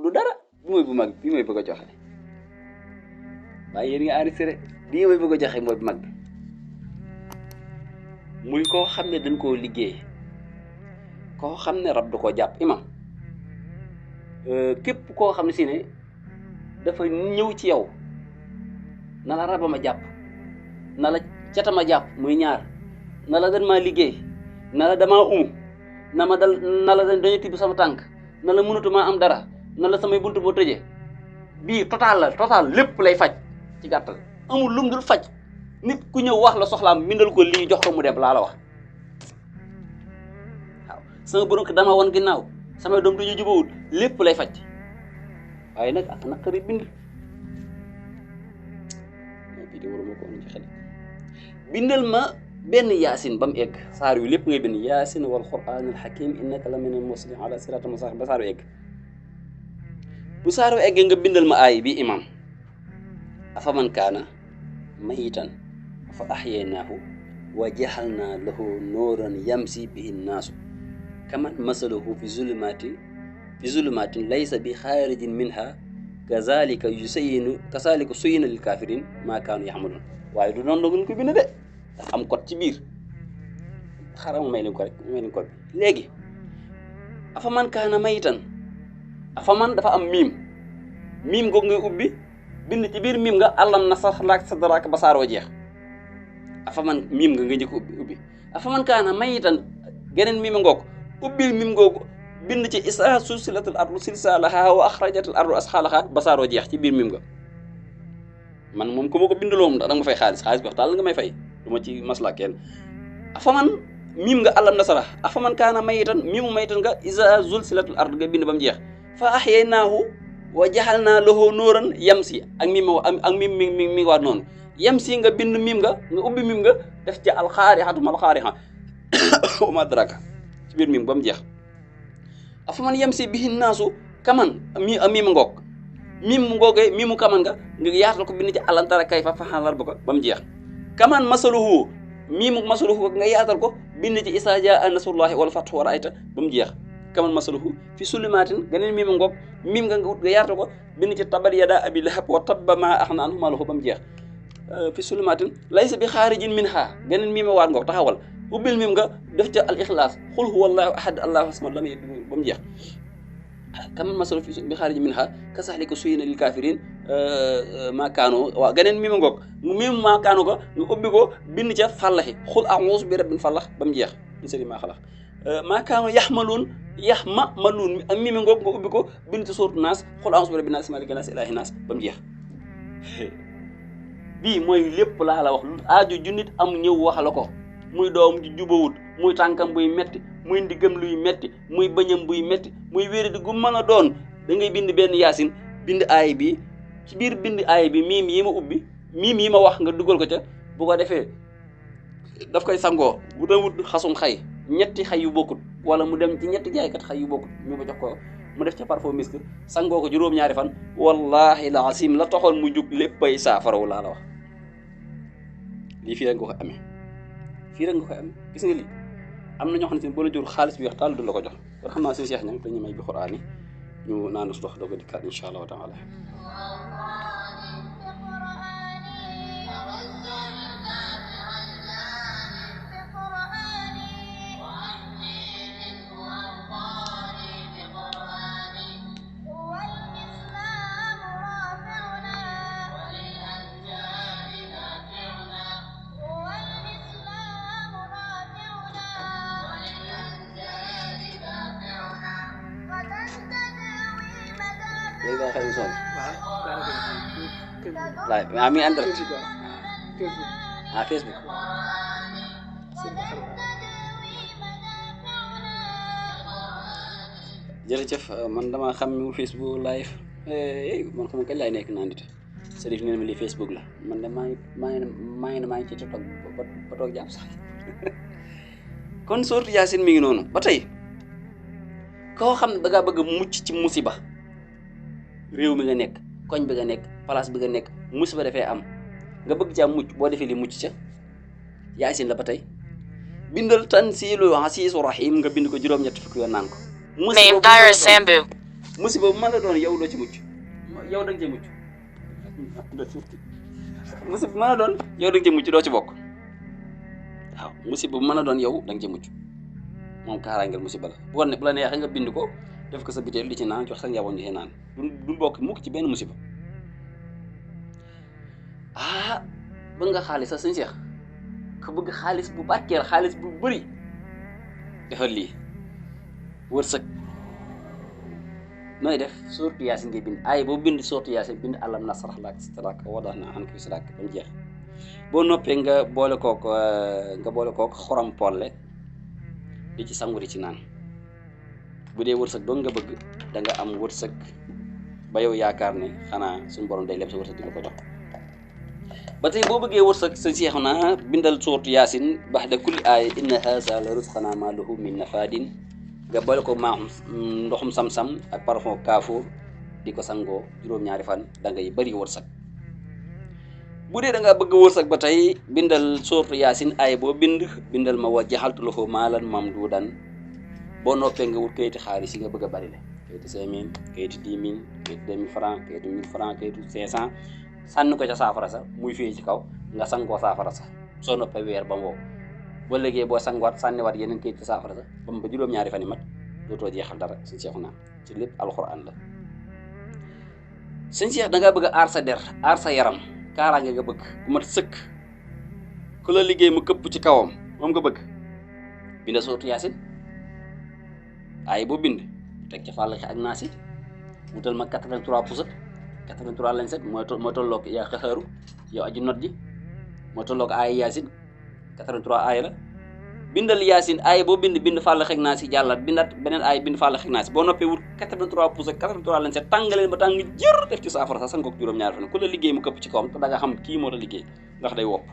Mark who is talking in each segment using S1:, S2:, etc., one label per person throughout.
S1: du dara bi mooy bu mag bi mooy bëgg a joxe waaye yéen nga enregistré bii mooy bëgg a joxe mooy bu mag bi muy koo xam ne dañ koo liggéey koo xam ne rab du ko jàpp imam képp koo xam ne si ne dafa ñëw ci yow na la rabama jàpp na la catama jàpp muy ñaar na la dan maa liggéey na la damaa na ma dal na la dañu tibb sama tànk na la mënatumaa am dara na la samay buntu boo tëjee bii total lépp lay faj ci gàttal amul lum dul faj nit ku ñëw wax la soxlaam bindal ko lii jox ko mu dem laa la wax waaw sama borom dama wan ginnaaw samay doom duñu jubawut lépp lay faj waaye nag ak naqari bind bii de waruma ko ci xel bindal ma benn yaasin ba mu egg saar yu lépp ngay bind yaasin wal qur'aan al hakim innaka la min al mursalin ala siraatin mustaqim ba saar yu egg bu saar yu eggee nga bindal ma aay bi imam afaman kaana mayitan fa ahyaynaahu wa jaxalnaa lahu nooran yamsi bihi nnaasu kaman masaluhu fi zulumatin laysa bi xaarijin minha kazalika suyina lil kafirin maa kaanu yaxmaluun waaye du noonu la ngeen ko bind de dafa am code ci biir xaaral ma may leen ko bi léegi afaman kaana mayitan afaman dafa am miim googu ngay ubbi bind ci biir miim nga alam nashrah laka sadraka ba saaroo jeex afaman miim nga njëkk ubbi afaman kaana mayitan geneen miim ngoog ubbil miim googu bind ci isaa sulsilatil ardu silsaalahaa wa axrajatil ardu asxaalahaa ba saaroo jeex ci biir miim nga man moom ku ma ko bindaloo moom da nga ma fay xaalis bi wax daal nga may fay du ma ci masla kenn afaman miim nga alam nashrah afaman kaana mayitan miimu mayitan nga isaa sulsilatil ardu nga bind ba mu jeex fa ahyaynaahu wa jaxalnaa lahu nooran yamsi ak miim mi waat noonu yamsi nga bind miim nga ubbi miim nga def ci alxaarixa wa ma adraaka ci biir miim ba mu jeex afaman yamsi bihi naasu kaman miim ngoog miimu kaman nga yaatal ko bind ci alam tara kayfa fa'ala rabbuka ba mu jeex kaman masaluhu miimu masaluhu nga yaatal ko bind ci izaa jaa nasrullahi wal fathu wa ra'ayta ba mu jeex kaman masaluhu fi sulimaatin geneen miim ngoog miim nga yaatal ko bind ci tabbat yadaa abii lahab wa tabba maa aghnaa anhu maaluhu ba mu jeex fi sulimaatin laysa bi xaarijin minhaa geneen miim waat ngoog taxawal ubbil miim nga def ca al ixlaas xul huwallaahu ahad allaahu samad lam yalid ba mu jeex kaman masaluhu bi xaarijin minhaa kazaalika zuyyina lil kaafiriin maa kaanu waaw geneen miim ngoog miim maa kaanu ko nga ubbi ko bind ca fallaxi xul a'uuzu bi rabbil falaq ba mu jeex min sharri maa xalaq maa kaanu yaxmaluun ak miim ngoog nga ubbi ko bind ci suuratu naas xul a'uuzu bi rabbin naas malikin naas ilaahin naas ba mu jeex bii mooy lépp laa la wax aaju ju nit am ñëw wax la ko muy doom ju jubawut muy tànkam buy metti muy ndiggam luy metti muy bëñam buy metti muy wéradi gu mën a doon da ngay bind benn yaasin bind aay bi ci biir bind aay bi miim yi ma ubbi miim yi ma wax nga dugal ko ca bu ko defee daf koy sangoo bu doon wut xasum xay ñetti xay yu bokkut wala mu dem ci ñetti jaaykat xay yu bokkut ñu ko jox ko mu def ca parfum misk sangoo ko juróom-ñaari fan wallahi la asim la taxoon mu jug léppay saafaraw laa la wax lii fii rek nga koy amee gis nga lii am na ñoo xam ne boo la jur xaalis bi wax taal du la ko jox kon xam naa suñu Cheikh ñang dañuy may bi Qur'aan yi ñu naan su dox doog a dikkaat incha allahu taala léegi daal xel mi sonn. waaw mi ngi en direct. Facebook. jërëjëf man damaa xam mu Facebook live man xam nga kañ laay nekk naan nit Serif nee na ma lii Facebook la man de maa ngi ci TikTok ba toog jàpp sax kon sourate Yaasin mi ngi noonu ba tey koo xam ne da ngaa bëgg a mucc ci musiba. réew mi nga nekk koñ bi nga nekk place bi nga nekk musiba dafay am nga bëgg caa mucc boo defee li mucc ca Yaasin la ba tey bindal Tanziilul Aziizir Rahiim nga bind ko juróom-ñetti fukki yoon naan ko. musiba musiba bu mën a doon yow doo ci mucc yow da nga cee mucc musiba bu mën a doon yow da nga cee mucc doo ci bokk waaw musiba bu mën a doon yow da nga cee mucc moom kaaraangeel musiba la bu la neexee nga bind ko def ko sa biteel di ci naan jox sa njaboot ñu ci naan du bokk mukk ci benn musiba bëgg nga xaalis sax sëñ Cheikh ko bëgg xaalis bu barkeel xaalis bu bëri defal lii wërsëg nooy def sourate Yaasin ngay bind ay boo bind sourate Yaasin bind alam nasrah laka sadrak wa wada'na anka wizrak ba mu jeex boo noppee nga boole kook xorom polle di ci sangu di ci naan bu dee wërsëg dong nga bëgg da nga am wërsëg ba yow yaakaar ne xanaa suñu borom day leb sa wërsëg di la ko jox ba tey boo bëggee wërsëg sa Seexuna bindal sourate Yaasin ba'da kulli aaya inna haazaa la rizqunaa maa lahu min nafaadin nga boole ko maaxum ndoxum sam-sam ak parfum kaafour di ko sangoo juróom-ñaari fan da ngay bëri wërsëg bu dee da ngaa bëgg wërsëg ba tey bindal sourate Yaasin aaya boo bindal ma wa jaxaltu lahu maalan mamduudan boo noppee nga wut kayiti xaalis yi nga bëgg a bëri le kayiti 5000 kayiti 10 000 kayiti 2000 francs kayiti 1000 francs kayiti 500 sànni ko ca saafara sa muy fii ci kaw nga sangoo saafara sa soo noppee weer ba wow ba léegi boo sanguwaat sànniwaat yeneen kayit ci saafara sa ba mu ba juróom-ñaari fan yi mat dootoo jeexal dara sëñ Seexuna ci lépp alxuraan la sëñ Seex da ngaa bëgg a aar sa der aar sa yaram kaaraange nga bëgg bu mat sëkk ku la liggéey mu këpp ci kawam moom nga bëgg binda sourate Yaasin ay boo bind teg ca Falaq ak Naas wutal ma 83 pouces 83 lañ set mooy tolloog yaa xaxaaru yow aji not ji mooy tolloog ay Yaasin 83 aay la bindal Yaasin aay boo bind Falaq ak Naas jàllat bindat beneen aay bind Falaq ak Naas boo noppee wut 83 pouces 83 lañ set tàngaleen ba tàng jër def ci saafara sax sangoog juróom-ñaari fan ku la liggéey mu këpp ci kawam te da nga xam kii moo la liggéey ndax day wopp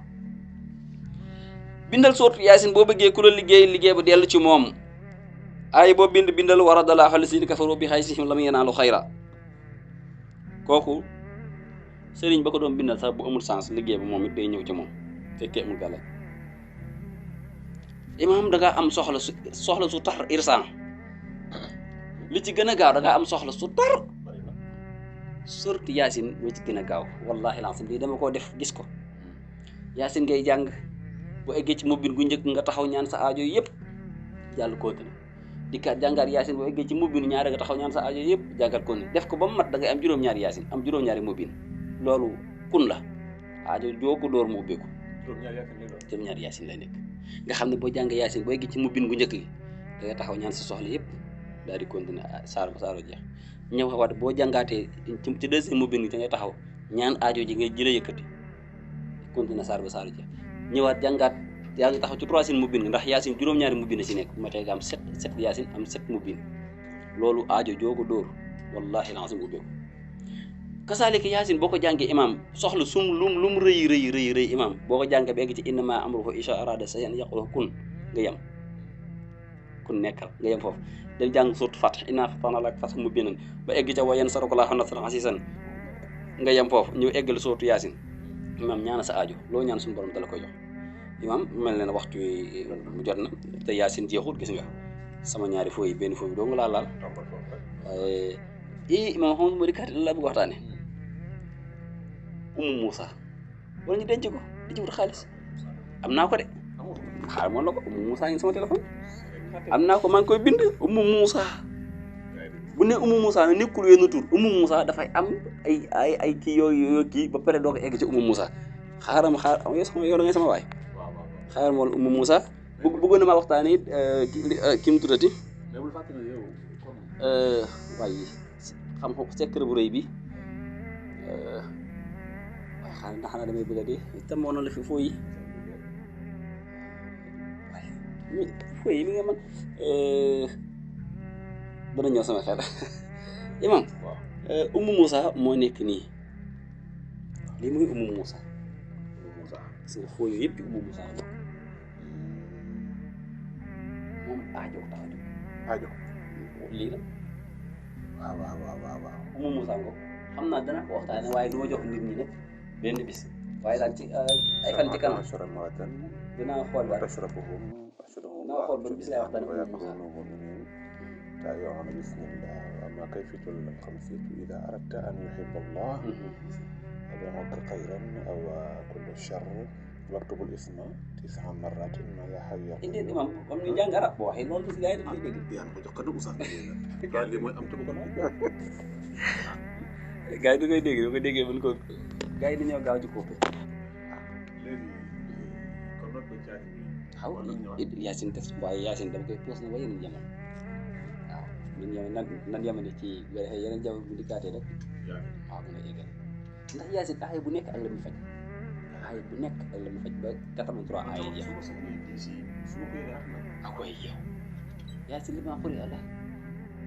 S1: bindal sourate Yaasin boo bëggee ku la liggéey bu dellu ci moom aay boo bindal waradallahu allaziina kafaru bi xaysihim lam yanaalu xayra kooku sëriñ ba ko doon bindal sax bu amul sens liggéey ba moom it day ñëw ci moom fekkee amul gàlla imaam da ngaa am soxla su tar irsan li ci gën a gaaw da ngaa am soxla su tar sourate Yaasin moo ci gën a gaaw wallahi lancim lii dama koo def gis ko Yaasin ngay jàng bu eggee ci mubin gu njëkk nga taxaw ñaan sa aajo yëpp jàll continue dikkaat jàngaat Yaasin bu eggee ci mubin ñaari nga taxaw ñaan sa aajo yëpp jàngaat continue def ko ba mu mat da ngay am juróom-ñaari Yaasin am juróom-ñaari mubin loolu kun la aajo joo ko door mu ubbeeku juróom-ñaari Yaasin lay nekk nga xam ne boo jàng Yaasin boo eggee ci mubin gu njëkk gi da ngay taxaw ñaan sa soxla yëpp daal di continuer saaro jeex ñëw waat boo jàngaatee ci deuxième mubin gi da ngay taxaw ñaan aajo ji ngay jëlee yëkkati continuer saaro jeex ñëwaat jàngaat yaa ngi taxaw ci troisième mubin ndax Yaasin juróom-ñaari mubin la ci nekk bu ma tey nga am 7 Yaasin am 7 mubin loolu aajo joo ko dóor wallahi lancim ubbeeku kasaalika Yaasin boo ko jàngee imam soxla lum rëy imam boo ko jàngee ba egg ci innama amruhu izaa araada shay'an yaqulu kun nga yem kun nekkal nga yem foofu dem jàng sourate Fath innaa fatahna laka fathan mubiinan ba egg ca wa yansuruka llaahu nasran aziizan nga yem foofu ñëw eggal sourate Yaasin imam ñaana sa aajo loo ñaan suñu borom dala koy jox imam mel na ne waxtu wi mu jot na te Yaasin jeexul gis nga sama ñaari fooy benn fooy bi doo nga laal waaye imam xam nga moo di kat la bëgg waxtaane Umu Muusa wala ñu denc ko di ci wut xaalis am naa ko de xaar moon la ko Umu Muusa ngi sama téléphone am naa ko maa ngi koy bind Umu Muusa bu ne Umu Muusa ne nekkul wenn tur Umu Muusa dafay am ay kii yooyu kii ba pare doo ko egg ci Umu Muusa xaar yow da ngay sama waay xaar moom Umu Muusa bëggoon na maa waxtaane it ki mu tuddati waaye xam secret bu rëy bi waaye xanaa damay bëgg a dee itam moo na la fi fooyi fooyi mi nga man dana ñëw sama xel imam Umu Muusa moo nekk nii lii mooy Umu Muusa gis nga fooyi yëpp ci Umu Muusa moom aajo lii la waaw Umu Muusa ngo xam naa dana ko waxtaane waaye du ma jox nit ñi nag benn bis waaye daal ci ay fan ci kanam dinaa xool ba bis lay waxtaane Umu Muusa
S2: ما كيفية الخمسية إذا أردت أن يحب الله أبغض خيرا أو كل الشر واكتب الاسم 9 مرات ما يا حي يا
S1: indi
S2: قيوم
S1: imam comme ñu jàng arab boo waxee loolu si gars yi daf koy dégg
S2: yaa ko jox ko dugg sax daal li mooy am te bu ko laaj
S1: gars yi da koy dégg da koy déggee mën ko gars yi dañoo gaaw ci kóope
S2: léegi kon nag ko jaay
S1: xaw yaasin def waaye yaasin dama koy poos na ba yeneen jamono waaw ñun yow nan yamane ci yeneen jamono bu dikkaatee rek waaw mën a eggal ndax yaasin aaya bu nekk ak la mu faj aaya bu nekk ak la mu faj ba 83 aaya jeex ak koy yow yaasin li ma xuri Allah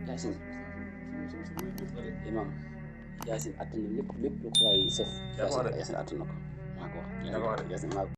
S1: yaasin imam yaasin attan na lépp lu ko waay sëf yaasin attan na ko maa ko wax yaasin maa